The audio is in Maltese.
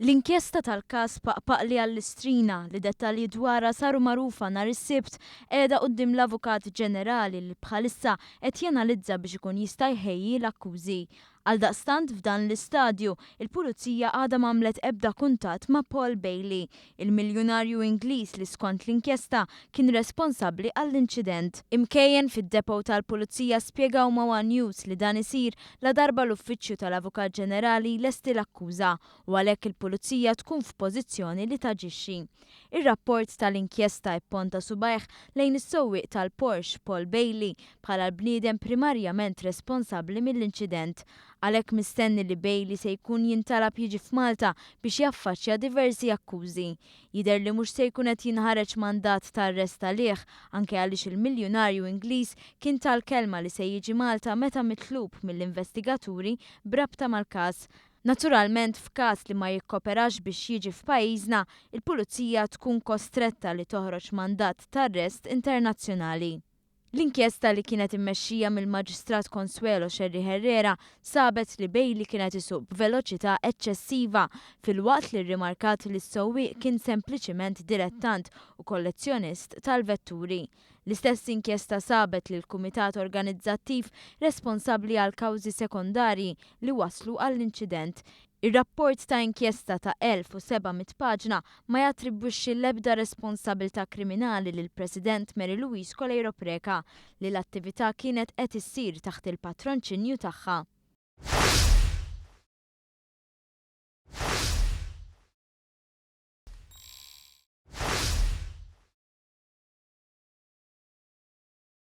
L-inkjesta tal-każ Paqpaqli għall-Istrina, li dettalji dwarha saru magħrufa nhar is-Sibt, qiegħda quddiem l-Avukat Ġenerali li bħalissa qed janalizza biex ikun jista' jħejji l-akkużi. Għaldaqstant f'dan l-istadju, il-Pulizija għadha m'għamlet ebda kuntatt ma' Paul Bailey, il-miljunarju Ingliż li skont l-inkjesta kien responsabbli għall-inċident. Imkejjen fid-depot tal-Pulizija spjegaw ma' one News li dan isir ladarba l-Uffiċċju tal-Avukat Ġenerali jlesti l-akkuża u għalhekk il-Pulizija tkun f'pożizzjoni li taġixxi. Ir-rapport tal-inkjesta ipponta subgħajh lejn is-sewwieq tal-Porsche, Paul Bailey, bħala l-bniedem primarjament responsabbli mill-inċident. Għalhekk mistenni li Bailey se jkun jintalab jiġi f'Malta biex jaffaċċja diversi akkużi. Jidher li mhux se jkun qed jinħareġ mandat ta' arrest għalih, anke għaliex il-miljunarju Ingliż kien ta l-kelma li se jiġi Malta meta mitlub mill-investigaturi b'rabta mal-każ. Naturalment f'każ li ma jikkoperax biex jiġi f'pajjiżna, il-Pulizija tkun kostretta li toħroġ mandat t'arrest internazzjonali. L-inkjesta li kienet immexxija mill-Maġistrat Consuelo Scerri Herrera sabet li Bailey kien qed isuq b'veloċità eċċessiva filwaqt li rrimarkat li s-sewwieq kien sempliċiment dilettant u kollezzjonist tal-vetturi. L-istess inkjesta sabet lill-kumitat organizzattiv responsabbli għall-kawżi sekondarji li wasslu għall-inċident. Ir-rapport ta' inkjesta ta' 1,700 paġna ma jattribwixxi l-ebda responsabilità kriminali lill-President Mary Louise Coleiro Preca li l-attività kienet qed issir taħt il-patronċinju tagħha.